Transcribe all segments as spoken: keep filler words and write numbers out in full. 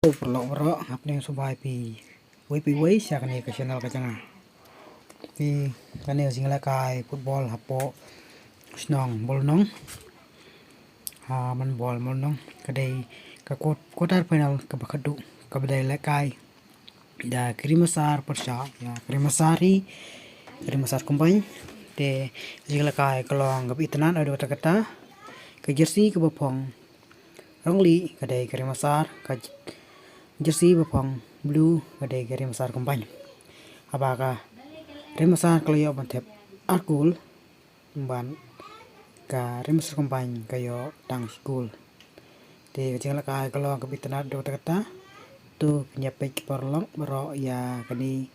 Paralok baroh, hapdeng sngewbha ïa phi wei pa wei sha kane ka channel ka jong nga. Phi, kane ka jingïalehkai football hapoh shnong Mawlynnong. Ha, man ball Mawlynnong ka dei ka quar-, quarter final kaba khatduh kaba dei lehkai da Ri Masar pyrshah ïa Ri Masar hi, Ri Masar Combine. Te ka jingïalehkai ka long kaba itynnad haduh katta katta. Ka jersey kaba phong rangli ka dei ka Ri Masar, ka j-, jersey ba phong blue ka dei ka Ri Masar Combine. Haba ka Ri Masar ka la ïoh ban thep ar kol, bad ka Ri Masar Combine ka ïoh tang shi kol. Te ka jingïalehkai ka long kaba itynnad haduh katta katta. To phin ïa peit paralok baroh ïa kane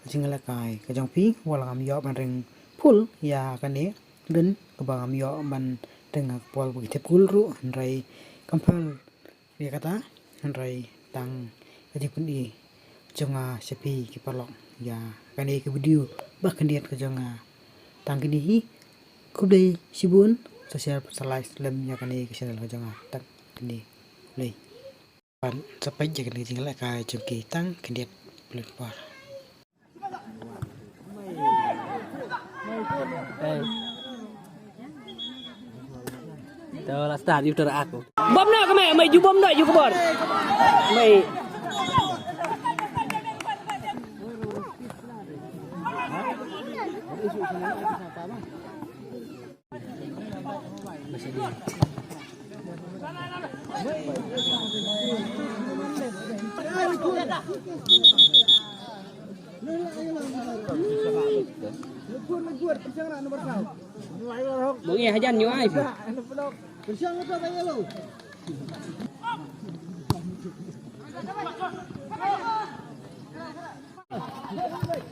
ka jingïalehkai ka jong phi, wat la ngam ïoh ban ring full ïa kane, don kaba ngam ïoh ban ring ha ka por ba ki thep kol ruh, hynrei kam pher ïa kata, hynrei tang ka jingpyni jong nga sha phi ki paralok ïa kane ka video ba khyndiat ka jong nga tang kine hi. Khublei shibun, sa share, sa like lem ïa kane ka channel ka jong nga tang kine. Khublei. Ban sa peit ïa kane ka jingïalehkai jong ki tang khyndiat. Khublei. Hey. To la start ïa u tara aku. Bom noh ka mei, mei ju bom noh ju kebor. Mei. Bang, eh, hajan nyu ai.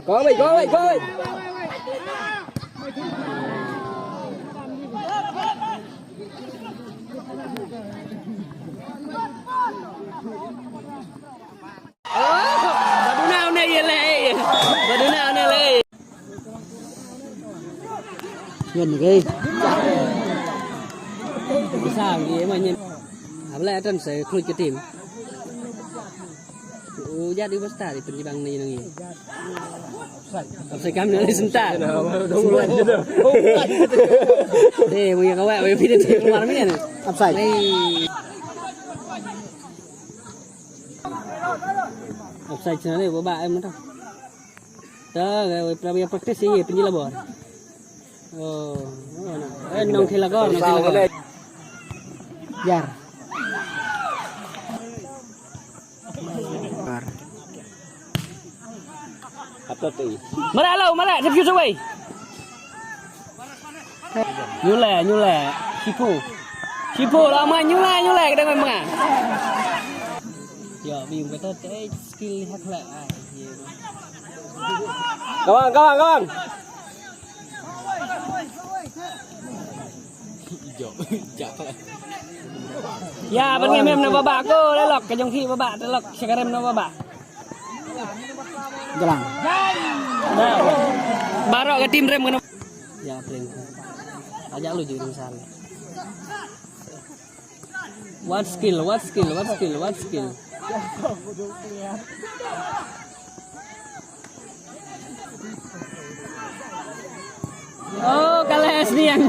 Go away, go away, go away. Oh, ba duna une ïa lei. Ba duna une lei. Ngan ni kei. Bisa ngi ma nyen. Abla atan sa khluit ka tim. U jat u basta di penjibang ni nang i. Offside kam ni senta. Eh, mu yang awak, mu pindah tim luar ni kan. Offside. Offside sana ni, baba em tu. Ta, eh, pra-, practice ye, penjila bor. Oh, oh, na. Eh, nong thela gor, nong thela gor. Yar. Mara lo, mara, thep shu sawei. Nyule, nyule. Shipu. Shipu, la ma nyule, nyule, ka dang ma. Yo, bim kata te skill hak la. Ai, ye. Kawang, kawang, kawang. Ïa, ban ngim em na baba ko, lelok, ka jong ki baba, lelok, shakarem na baba. Galang. Baroh ka tim rem kena. Ïa, pring. Ajak lu jing sal. What skill, what skill, what skill, what skill? Oh, kalah S D M.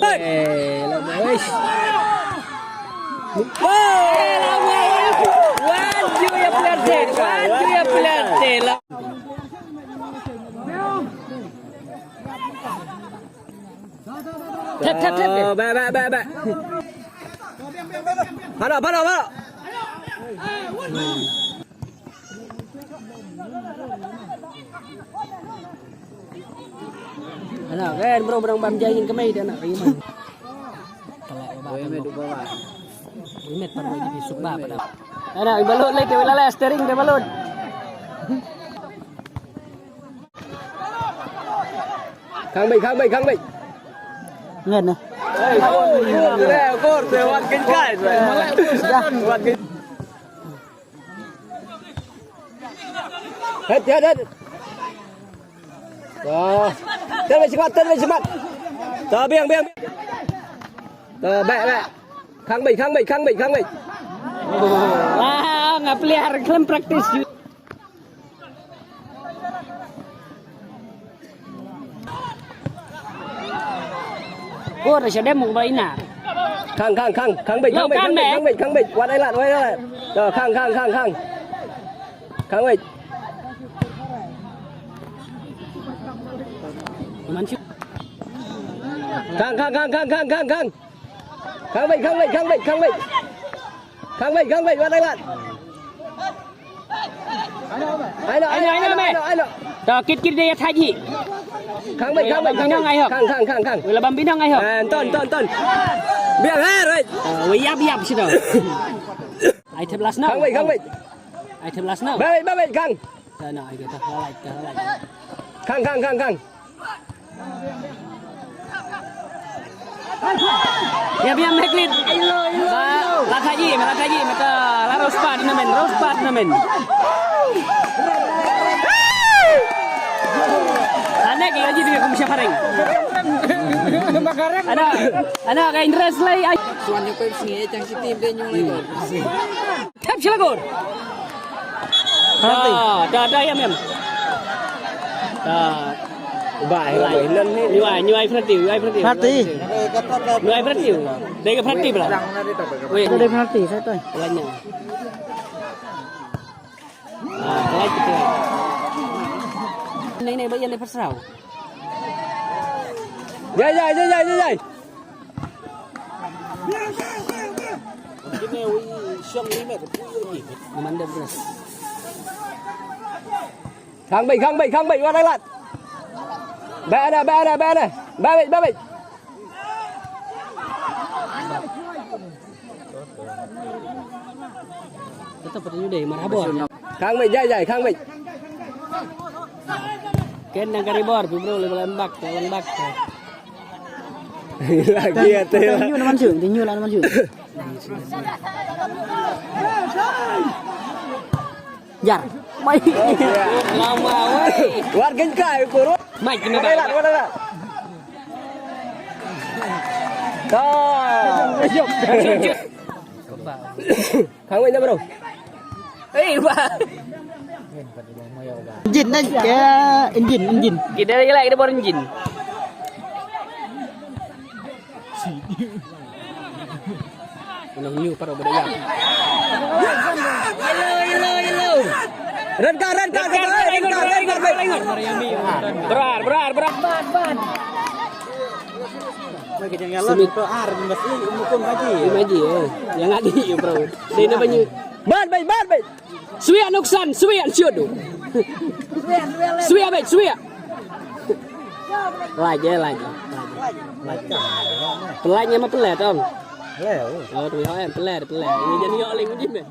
Eh, lama, eish. Oh, lama, eish. Wan ju ïa penalti, wan ju ïa penalti. Tap, tap, tap. Oh, back, back, back, back. Pano, pano, pano. Ana, kan bro, bro, bam jai ngin kemai dah nak, iman. Kalau baba, iman tu baba. Iman pada di suk baba dah. Ana, ibalut lagi, wala la steering dia balut. Khang bai, khang bai, khang bai. Ngan eh. Hey, kor, kor, kor, kor, wan kin kai. Wan kin. Het, het, het. Ah. Tyrwa smat, tyrwa smat. Ta biang, biang. Ta bek, bek. Khang bek, khang bek, khang bek, khang bek. Wah, nga player khlem practice. Ko ra sha dem mo ba ina. Khang, khang, khang, khang bek, khang bek, khang bek, khang bek, khang bek. Wat ai lad, wat ai lad. To, khang, khang, khang, khang. Khang bek. Khang, khang, khang, khang, khang, khang, khang. Khang bek, khang bek, khang bek, khang bek. Khang bek, khang bek, wat ai lad. Ai lo, ai lo, ai lo, ai lo, ai lo. To, kit kit de ya thaji. Khang bek, khang bek, khang bek. Khang, khang, khang, khang. Wala bam binong ai ho. Ah, ton, ton, ton. Biang ha, right. Ah, wei yap yap sida. Ai thep las no. Khang bek, khang bek. Ai thep las no. Bek, bek, bek, khang. Ta no, ai kata, halai, ta halai. Khang, khang, khang, khang. Ya, biang meklit. Ba, la thaji, la thaji, mata la rospat na men, rospat na men. Anak lagi dia kum syafaring. Ana, ana ka interest lai. Suan ni pep sini, eh, cang si tim dia nyulai tu. Thep sila gor. Penalti. Ah, da, da, ya, mem. Da. Bai, bai, nan ni. Nyuai, nyuai penalti, nyuai penalti. Penalti. Nyuai penalti. Dei ka penalti pula. Weh. Ada penalti, saya tahu. Lainnya. Ah, lain kita. Ni, ni, bayan ni pasal. Jai, jai, jai, jai, jai, jai. Khang beit, khang beit, khang beit, wat ai lad. Beit ana, beit ana, beit ana. Beit, beit, beit. Kata patut dei marhabor. Khang beit, jai, jai, khang beit. Ken nang kari bor, pi bro, lem bak, lem bak. Lagi ate. Nyu naman syu, nyu naman syu. Jar. Mai. Lama wei. War gen kai kuru. Mai kena bai. War dah. Khang beit na bro. Eh, wah. Engine na, ya, engine, engine. Kita lagi lah, kita baru engine. Yellow, yellow, yellow. Ran ka, ran ka, ran ka, ran ka, ran ka. Berar, berar, berar. Ban, ban. Bagi yang yellow tu ar, mesti mukun bagi. Bagi, eh. Yang ada, bro. Dia nak banyak. Ban, ban, ban, ban. Swiak nuksan, swiak shudu. Swiak beit, swiak. Laj, eh, laj. Laj. Pelaj nya ma pelet, Om. Leh, oh. Oh, tu, eh, pelet, pelet. Ini jadi yo ling uji, meh.